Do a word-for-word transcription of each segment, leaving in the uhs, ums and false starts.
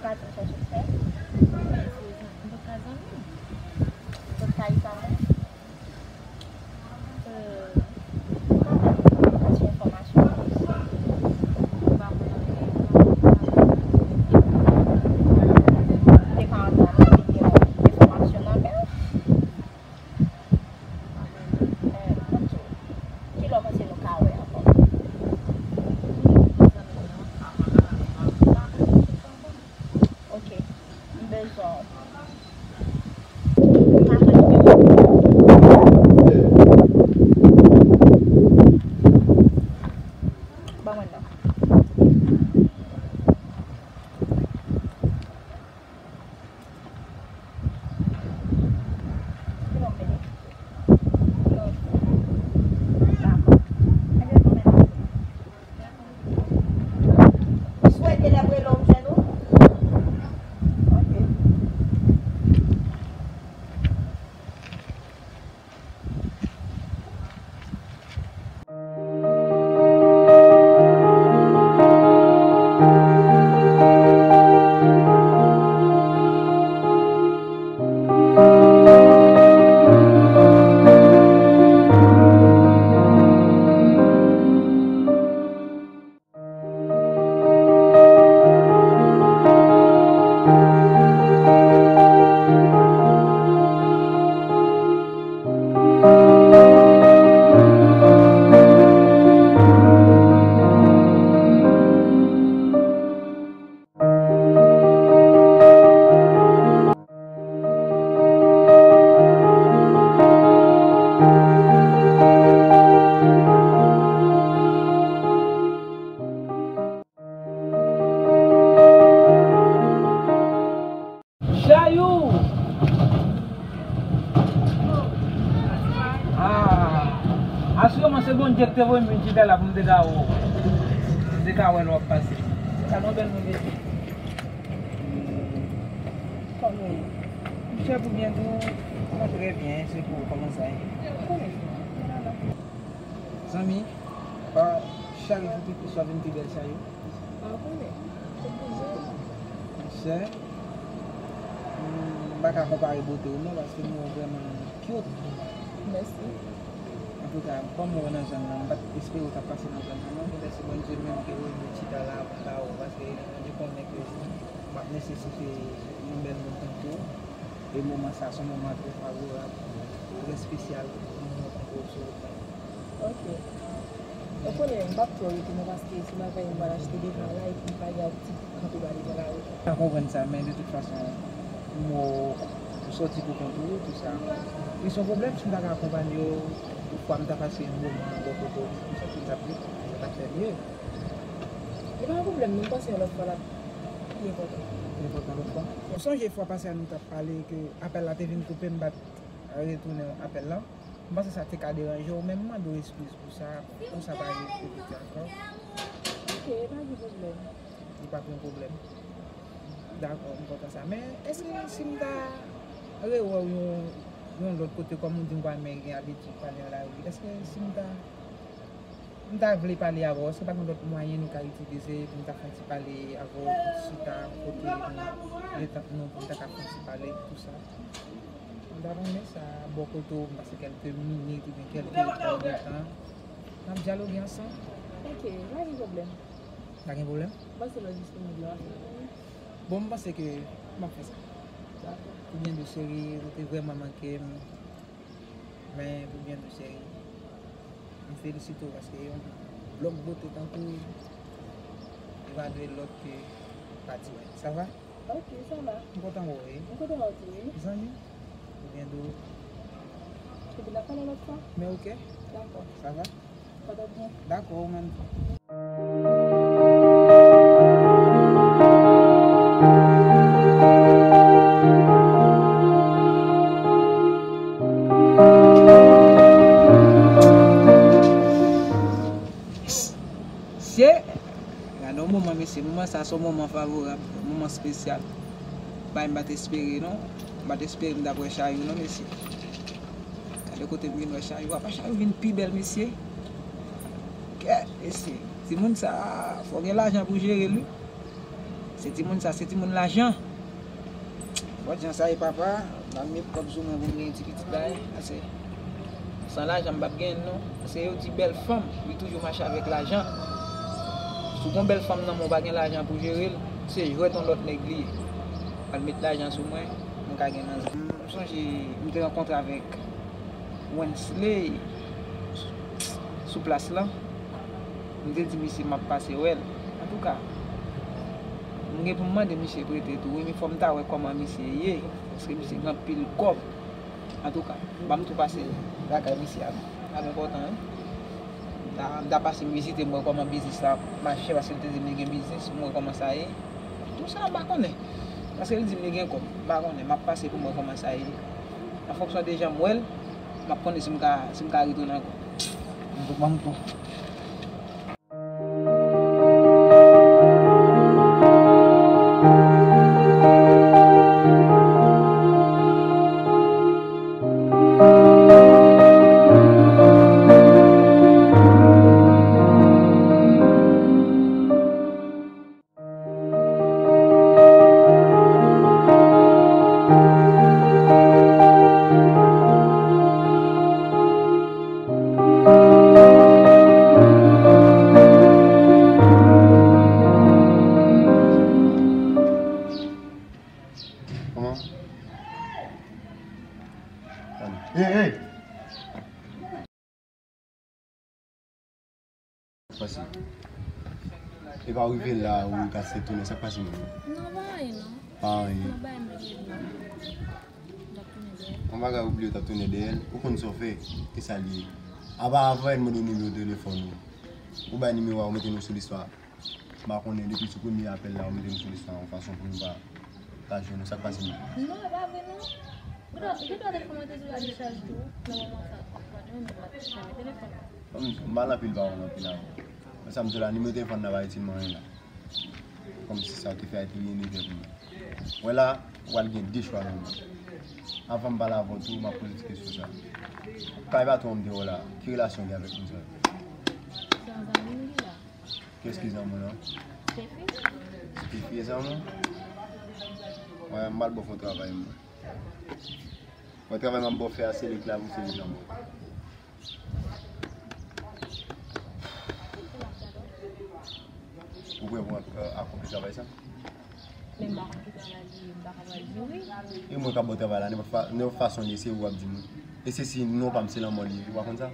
Gade sa w sot fè. Mezanmi, m pa ka zanmi m. Sot kay pa mwen. Euh, ou ka ba m plis enfòmasyon? Ou pa konn anyen. Ou te ka antre nan enfòmasyon nan men. Eh, m ap di w, kilè w panse nou ka wè ankò? Ok, m bezwen w. M pa konn nimewo w. Ban mwen non. Swete lè m rele w, m jwenn ou? Ok. Chayou! Ah, asireman se Bondye ki te voye m vin chita la pou m te ka wè w. M te ka wè lè w ap pase. Sa non bèl moun de Dye. Kòman w ye? M chè pou byen tou. Mwen trè byen, se pou ou, kòman sa ye? Zanmi, pa Chayou fout pi plis w ap vin pi bèl Chayou. Pa konnen. Fòk bouje. Monchè, m pa ka konpare bote w non, paske m wè w vrèman cute. Mèsi. Antouka, kòm m wè w nan zòn nan, m pa t espere w t ap pase nan zòn nan non. Genlè se Bondye menm ki voye m chita la pou m ta wè w, paske Bondye konnen ke m ap nesesite yon bèl moun tankou w. E moman sa a, se yon moman trè favorab, trè espesyal pou yon moun tankou w sou wout la. Ok. Ou konnen, m p ap twò rete non, paske se bagay m pral achte devan la, epi m pa gen ak ti kanpe ba devan lari. M ka konprann sa, men de tout fason, m wè w sòti pou kont ou, tou sa. Li se yon pwoblèm si m ta ka akonpanye w, yon fwa m ta pase yon moman bò kote w, m santi m t ap viv, sa t ap fè mye. Li pa yon pwoblèm non, m panse yon lòt fwa l ap pi enpòtan. Pi enpòtan lòt fwa? Ou sonje fwa pase a nou t ap pale ke apèl la te vin koupe, m pa t retounen apèl la. M panse sa te ka deranje w, men m mande w eskiz pou sa, pou sa pa rive repete ankò. Ok, pa gen pwoblèm. Li pa t yon pwoblèm. Dakò, m kontan sa. Men, èske si m ta rewè w yon, yon lòt kote, kòm ou di m pa renmen gen abitid pale nan lari, èske si m ta M ta vle pale avè w, èske pa gen lòt mwayen nou ka itilize pou m ta fè yon ti pale avè w, pou chita kote nou, detant nou, pou m ta ka fè yon ti pale, tou sa? M ta renmen sa, bò kote w, m pase kèlke minit oubyen kèlke èdtan, n ap dyaloge ansanm. Ok, pa gen pwoblèm. Pa gen pwoblèm? M panse lè w disponib la. Bon, m panse ke m ap fè sa. Dakò. Pou byen dou cheri, ou te vrèman manke m. Men pou byen dou cheri, m felisite w paske yon blòk bote tankou w, li pa dwe lòt ke pati wè. Sa va? Ok, sa va. M kontan wè w, wi. M kontan wè w tou, wi. Zanmi, pou byen dou. Epi n ap pale lòt fwa. Men ok. Dakò. Sa va? Dakò, ou menm tou. Mesye, gade yon moman, mesye. Moman sa, se yon moman favorab, yon moman espesyal. Bagay m pa t espere, non. M pa t espere m t ap wè Chayou, non, mesye. Gade kote m vin wè Chayou. Apa Chayou vin pi bèl, mesye. Kè, mesye. Timoun sa, fò gen lajan pou jere l, wi. Se timoun sa, se timoun lajan. Bon, jan sa ye papa, m ap met kòb sou mwen pou m gen ti pitit la, wi. Pase san lajan m p ap gen non. Pase yo di bèl fanm, li toujou mache avèk lajan. Si w gon bèl fanm nan men w, pa gen lajan pou jere l, se jwèt yon lòt nèg li ye. Al met lajan sou mwen, m ka gen nan. M sonje m te rankontre avèk Wensley sou plas lan. M te di misye m ap pase wè l. Antouka, m gen pou m mande misye prete tou, wi, men fò m ta wè kòman misye ye, paske misye gen anpil kòb. Antouka, ban m tou pase lakay misye a, ap enpòtan, wi. M ta, m ta pase m vizite, m wè kòman biznis la ap mache, paske l te di m li gen biznis, m wè kòman sa ye. Tou sa, m pa konnen. Paske l di m li gen kòb, m pa konnen, m ap pase pou m wè kòman sa ye. An fonksyon de jan m wè l, m ap konnen si m ka, si m ka retounen ankò. M tou, ban m tou. Kòman? Hey, hey! Pase. E pa w rive la, ou kase tounen, sa k pase menm? Non, pa anyen non. Pa anyen. Nan bay mwen rele non. M ap tounen dèyè l. Yon bagay ou bliye w t ap tounen dèyè l, ou konn sa w fè, e sa l ye. Apa avan yè m mande w nimewo telefòn ou. Ou bay nimewo a, ou mete nou sou listwa. M pa konnen depi sou premye apèl la, ou mete nou sou listwa yon fason pou nou pa ka jwenn ou. Sa k pase menm? Non, e pa vre non. Ou ta, ou ta telefòn mwen te di w la dechaj tou. Nan moman sa, ou pa jwenn mwen, m pa t janm telefòn. Kòm m pale anpil, pa wè anpil avè w. Men sa m di w la, nimewo telefòn nan pa itil mwen anyen la. Kòmsi sa te fè a te byen lejè pou mwen. Wè la, ou pral gen de chwa nan men w. Anvan m pale avè w tou, m ap poze ti kesyon sa. Kay patwon m te wè w la, ki relasyon w gen avèk moun sa yo? Se yon zanmi m li la. Kiyès ki zanmi w lan? Stefi. Stefi e zanmi w? Wè, m pral ba w fè yon travay mwen. Wè, travay m ap ba w fè a, se li k la pou se li k la mò. Ou prè pou w, euh, akonpli travay sa? Men m pa konn ki travay li ye, m pa ka pral di wi. E mwen k ap ba w travay la, nenpòt fa-, nenpòt fason li ye, se ou w ap di m wi. E se si non pa m, se lanmò li ye, ou pa konn sa?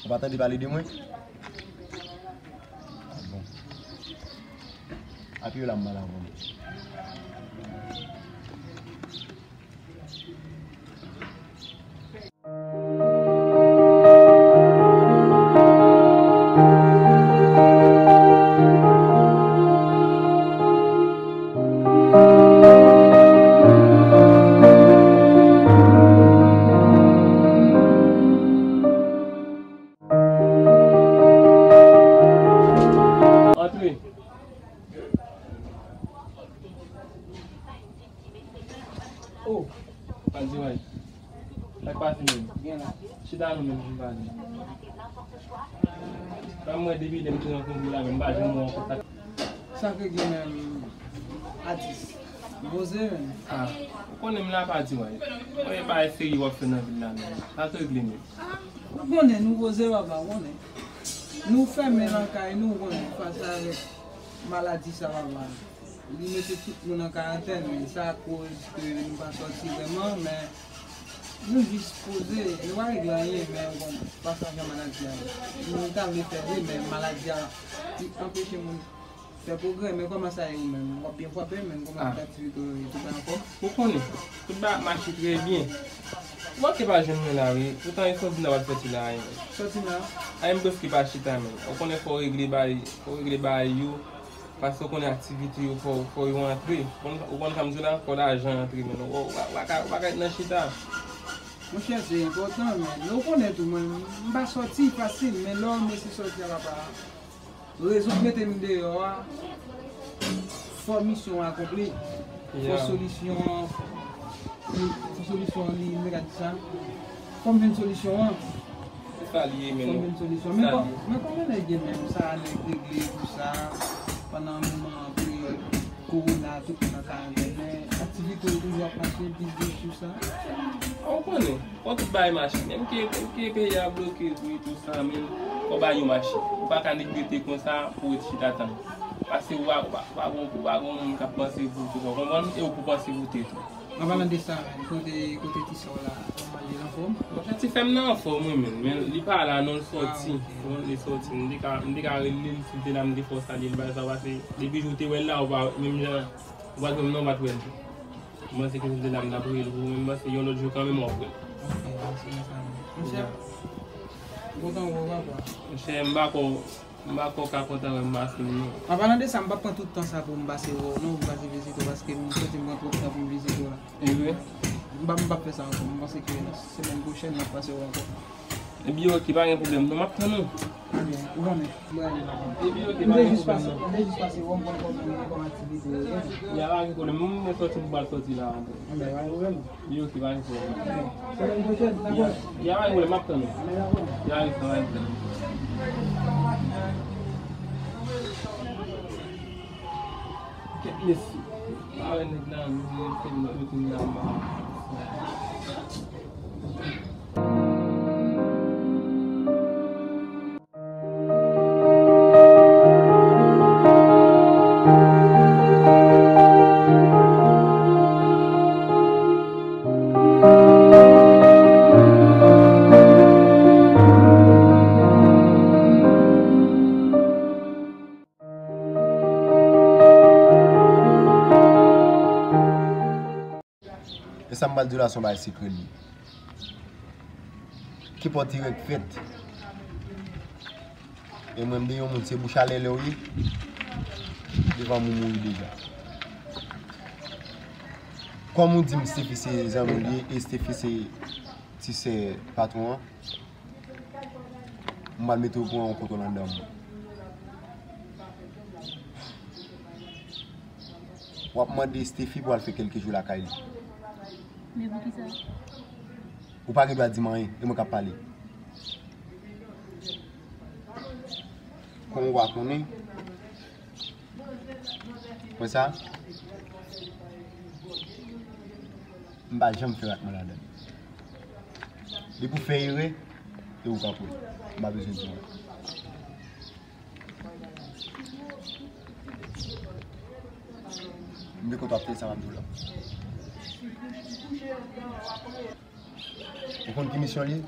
Ou pa tande pale de mwen? Ah bon. Apiye w la, m pale avè w. Antre. Oh, pa di way. Sa k pase menm? Gen la. Chita non menm pou m pale. Sa m wè depi lè m te rankontre w la menm, m pa janm wè w an kontak. Sa k regle menm, atis? Poze menm. Ah, ou konnen m la pa di way. Mwen e pa eseye w ap fè nan vil la menm. Sa k regle menm? Ah, ou konnen nou poze papa, ou konnen. Nou fèmen nan kay nou, ou konnen, fas avèk maladi sa papa. Li mete tout moun an karantèn, men sa koz ke nou pa sòti vrèman, men nou jis poze, nou pa regle anyen, men bon, pasaj an maladi a. Nou ta vle fè vre, men maladi a, li anpeche moun fè pwogrè, men kòman sa ye ou menm? W ap byen frape, men kòman tout aktivite w yo, tout anfòm? Ou konnen, tout bagay ap mache trè byen. Ou manke pa jwenn mwen la, wi. Poutan, e sòti m ta pral sòti la, wi. Sòti la? Ay, m prèske pa chita, men. Ou konnen fò w regle bagay, fò w regle bagay yo. Paske w konnen aktivite yo, fò, fò yo antre. Ou konn, ou konn sa m di w la, fò lajan antre, men. Ou, ou, ou pa ka, ou pa ka ret nan chita. Monchè, se enpòtan, men. Ou konnen tou, mwen, m pa sòti fasil, men lè w mesi sòti a, papa. Rezon k mete m deyò a, fò misyon an akonpli. Fò solisyon an, fò solisyon an li, m te ka di sa. Fò m jwenn solisyon an. Se sa li ye, men. Fò m jwenn solisyon. Men kò-, men kòman nèg ye menm, sa nèg regle pou sa. Pandan moman apre kowona, tout moun nan karantèn, men aktivite yo toujou ap mache, biznis, tout sa. Ou konnen, fò tout bagay mache. Menm ke, menm ke peyi a bloke, wi, tout sa, men fò bagay yo mache. Ou pa ka nik rete konsa pou w ret chita tann. Paske ou pa, ou pa, ou pa gon, ou pa gon moun k ap panse pou ou tou, ou konprann? E ou pou panse pou tèt ou. An palan de sa menm, kote, kote ti sè w la, kòman l ye, l anfòm? Ti frè m nan anfòm, wi, men, men li pa la non, l sòti. Ah, ok. Bon, li sòti. M te ka, m te ka rele l, si l te la, m te fè w salye l, bagay sa, paske depi jou w te wè l la, ou pa, menm jan, ou pa t wè m non, ou pa t wè l tou. M panse ke si l te la, m t ap rele l pou ou, men m panse yon lòt jou kanmenm w ap wè l. Ok, mèsi, mèsi. Monchè, m kontan wè w, papa. Monchè, m pa ko M pa kwè w ka kontan wè m pase m non. An palan de sa, m p ap pran tout tan sa pou m pase wè w non, pou m pase vizite w, paske m santi m pran twòp tan pou m vizite w la. E vre? M p ap, m p ap fè sa ankò. M panse ke semèn pwochèn, m ap pase wè w ankò. Ebyen, oke, pa gen pwoblèm non, m ap tann ou. Ebyen, ou konnen, m prale la. Ebyen, oke, pa gen pwoblèm non. M te jis pase wè w, m konn kòman, kòman aktivite yo ye. Ya, pa gen pwoblèm. Mwen, mwen sòti, m pral sòti la ankò. Ebyen, pa gen pwoblèm. Yo, ki pa gen pwoblèm. Semèn pwochèn, dakò? Ya, ya, pa gen pwoblèm, m ap tann ou. Ya, wi, sa va, wi. Kèt mesye. Pa wè nèg la, nou, nou, nou, nou, nou, nou, nou, E sa m pral di w la se yon bagay sekrè l ye. Kenpòt erè k fèt. E mwen m te yon moun se bouch alè lè w ye. Devan moun mouri deja. Kòm ou di m Stephy se zanmi w li ye e Stephy se ti sè patwon an. M pral mete w pou yon kontwòl anndan mwen. W ap mande Stephy pou al fè kèlke jou lakay li. Men poukisa? Ou pa gen dwa di m anyen, e mwen k ap pale. Kòm ou pa konnen, wè sa, m pa janm fè rat mwen ladan. Depi w fè erè, e ou k ap wè. M pa bezwen di w anyen. M te kontan ap tande sa m ap di w la. Ou konn ki misyon li ye?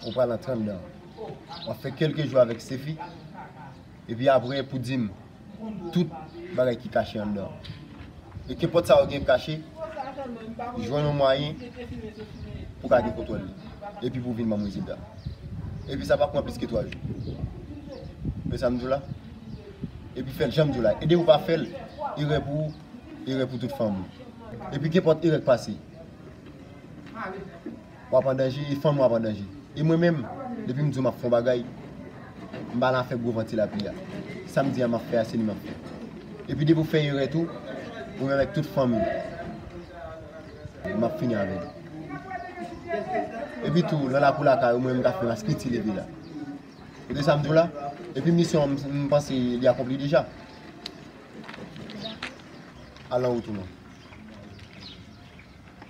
Ou pral antre anndan. W ap fè kèlke jou avèk Stephy. Epi apre, pou di m tout bagay ki kache anndan. E kenpòt sa yo gen kache, jwenn yon mwayen pou w ka gen kontwòl li. Epi pou w vin ban m rezilta. Epi sa pa pran plis ke twa jou. Men sa m di w la? Epi fè l jan m di w la. E depi w pa fè l, erè pou ou, erè pou tout fanmi w. Epi kenpòt erè k pase, w ap an danje, e fanmi w ap an danje. E mwen menm, depi m di w m ap fè yon bagay, m pa nan afè gwo vant e lapli a. Sa m di a m ap fè a, se li m ap fè. Epi depi w fè erè tou, ou menm avèk tout fanmi w, m ap fini avè w. Epi tou, nan lakou lakay ou, mwen menm m ka fè maskiti leve la. Ou tande sa m di w la? Epi misyon an, m, m panse li akonpli deja. Al nan wout ou non.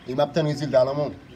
E m ap tann rezilta lan men w.